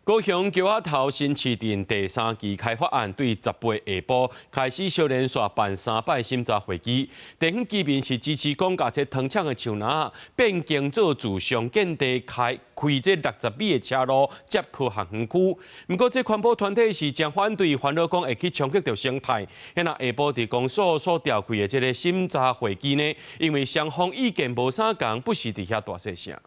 高雄橋仔頭新市鎮第三期開發案對18下晡開始小連續辦三擺審查會議，地方居民是支持講共這糖廠的樹林變更做自上建地開開這60米的車路接科學園區。毋過這環保團體是誠反對，煩惱講會去衝擊著生態。彼若下晡佇公所所召開的這个審查會議呢，因為雙方意見無相仝，不時佇遐大細聲。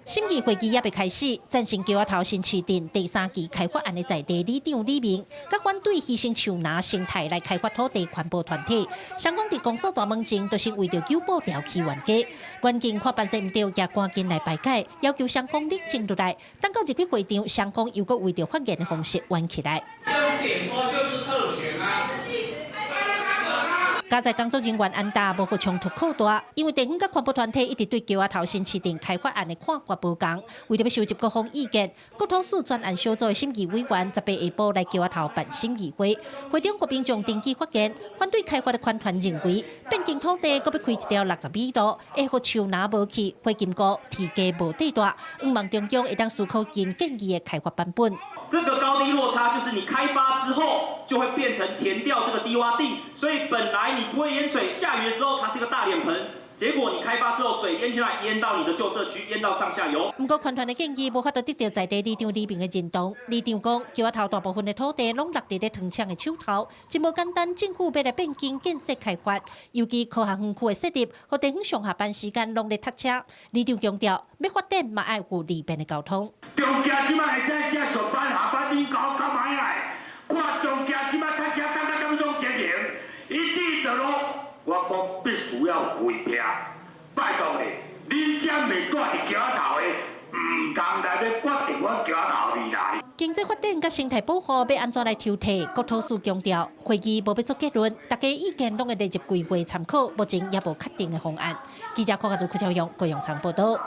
審議會議猶未開始，贊成橋仔頭新市鎮第三期開發案的在地里長李明，佮反對犧牲樹林生態來開發土地環保團體，雙方佇公所大門前都是為著久保條起冤家，環境看辦勢毋對，也趕緊來排解，要求雙方冷靜落來。等到入去會場，雙方又閣為著發言的方式冤起來。這佳哉工作人員安達無予衝突擴大，因為地方佮環保團體一直對橋仔頭新市鎮開發案的看法無仝，為著欲收集各方意見，國土署專案小組的審議委員18下晡來橋仔頭辦審議會，會中郭民眾登記發言，反對開發的環團認為變更土地閣欲開一條60米路，會予樹林無去，火金菇天雞無地蹛，向望中央會當思考𪜶建議的開發版本。這個高低落差就是你開發之後就會變成填掉這個低窪地，所以本來你不會淹水，下雨的時候它是一個大臉盆，結果你開發之後水淹進來，淹到你的舊社區，淹到上下游。毋過，環團的建議無法度得到在地里長李明的認同。里長講，橋仔頭大部分的土地攏落佇咧糖廠的手頭，真無簡單。政府欲來變更建設開發，尤其科學園區的設立，予地方上下班時間攏咧塞車。里長強調，欲發展嘛愛有利便的交通。中間這擺會使寫上班下班，你搞較歹來？看中間這擺塞車，等到這麼種情形，伊這條路我講必須要開闢。拜託你，恁遮袂住佇橋仔頭的，毋通來欲決定阮橋仔頭未來。經濟發展佮生態保護欲按怎來抽提？國土署強調，會議無欲做結論，大家意見攏會列入規劃參考，目前猶無確定的方案。記者柯家祖、柯超勇、高陽昌報道。